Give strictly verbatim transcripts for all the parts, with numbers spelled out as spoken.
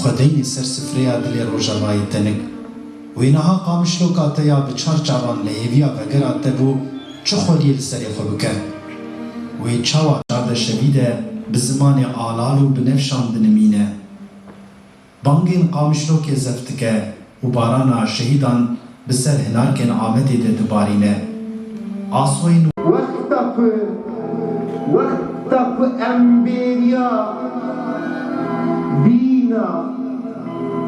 Xwedênê ser sifreya dilê Rojavayê tenik. Wê niha qamişloka te ya bi çar çavan li hêviya vegera te bû, çi xwediyê li serê xwe bike? Wê çawa çardeşevî de bi zimanê alal û binevşan dinimîne? Bangên qamişlokê zeft dike û barana şehîdan bi ser hinarkên Amedê de dibarîne. Asoyên Wexta ku, wexta ku em bêriya bîna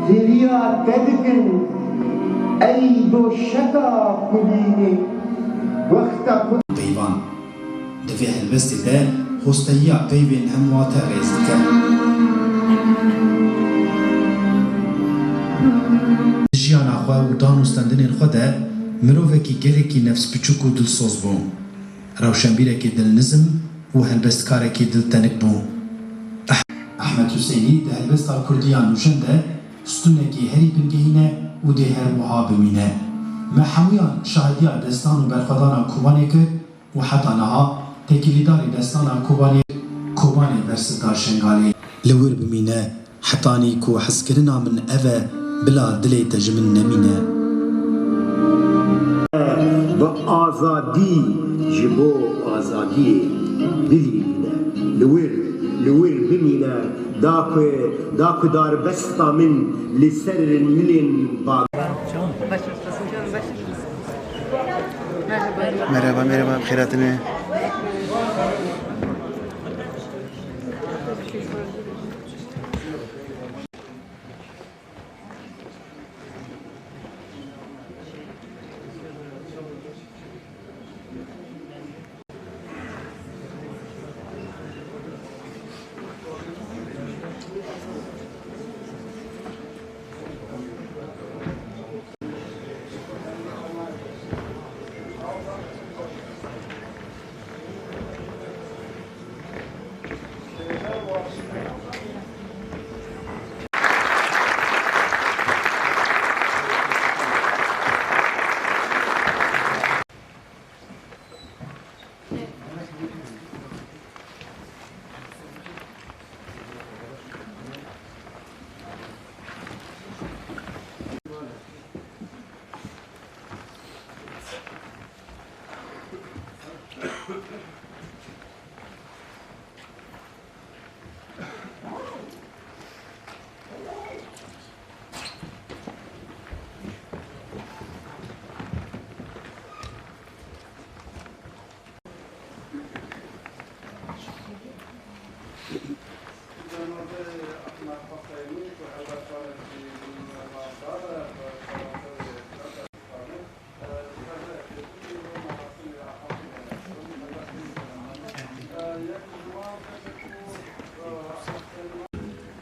hiriya te dikin, ey doşeka kulînê, wexta ku. Peyvan. Di vê helbestê de hosteyiya peyvên hemûa te rêz dike. Di jiyana xwe û dan û stendinên xwe de mirovekî gelekî nefsbiçûk û dilsoz bû. Rewşenbîrekî dilnizm û helbestkarekî diltenik bû. Eh-, Ehmed Huseynî di helbesta kurdî ya nûjen de stûnekî herî bingehîn e û dê her wiha bimîne. Me hemûyan şahidiya destan û berxwedana Kobanê kir û heta niha tekîlîdarî destana Kobanê, Kobanê bersiv da Şengalê. Li wir bimîne, hetanî ku hezkirina min ev e, bila dilê te ji min nemîne. Bi azadî, ji bo azadiyê dilî mîne. Li wir, li wir bimîne, da ku, da ku darbesta min li ser milên ba- Merhaba, merhaba, bi xêr hatine.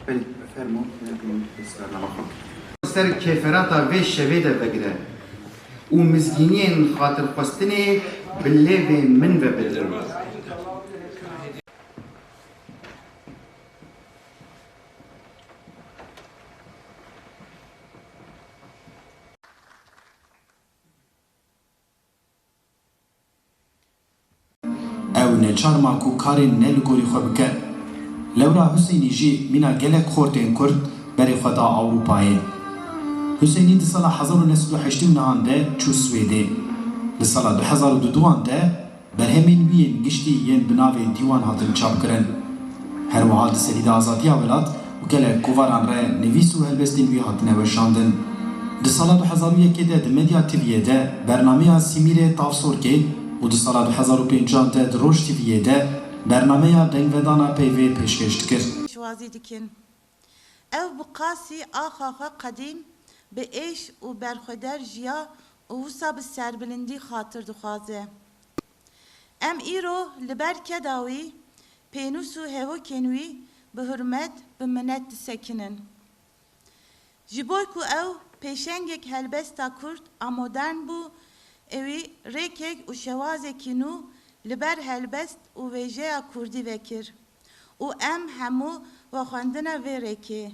Belê, fermo, em ê bernama xwe bikin. Ser kêferata vê şevê de vegire û mizgîniyên xatirxwestinê bi lêvê min ve bidirin. Ew neçar ma ku karên ne li gorî xwe bike. Lewra Huseynî jî mîna gelek xortên Kurd berê xwe da Ewropayê. Huseynî di sala hezar û neh sed û heştê û nehan de çû Swêdê. Di sala du hezar û duduan de berhemên wî yên giştî yên bi navê Dîwan hatin çapkirin. Her wiha di serî de azadiya welat û gelek kovaran re nivîs û helbestên wî hatine weşandin. Di sala du hezar û yekê de di Medya T V'yê de bernameya Sîmîrê Tavsorkê û di sala du hezar û pêncan de di Roj T V'yê de bernameya Dengvedana Peyvê pêşkêş dikir. Pêşwazî dikin. Ew bi qasî axa xwe qedîm bi êş û berxweder jiya û wisa bi serbilindî xatir dixwaze. Em îro li ber keda wî, pênûs û hevokên wî bi hurmet, bi minet disekinin. Ji bo ku ew pêşengek helbesta kurd a modern bû, ewî rêkek û şewazekî nû li ber helbest û wêjeya kurdî vekir û em hemû vexwendine vê rêkê.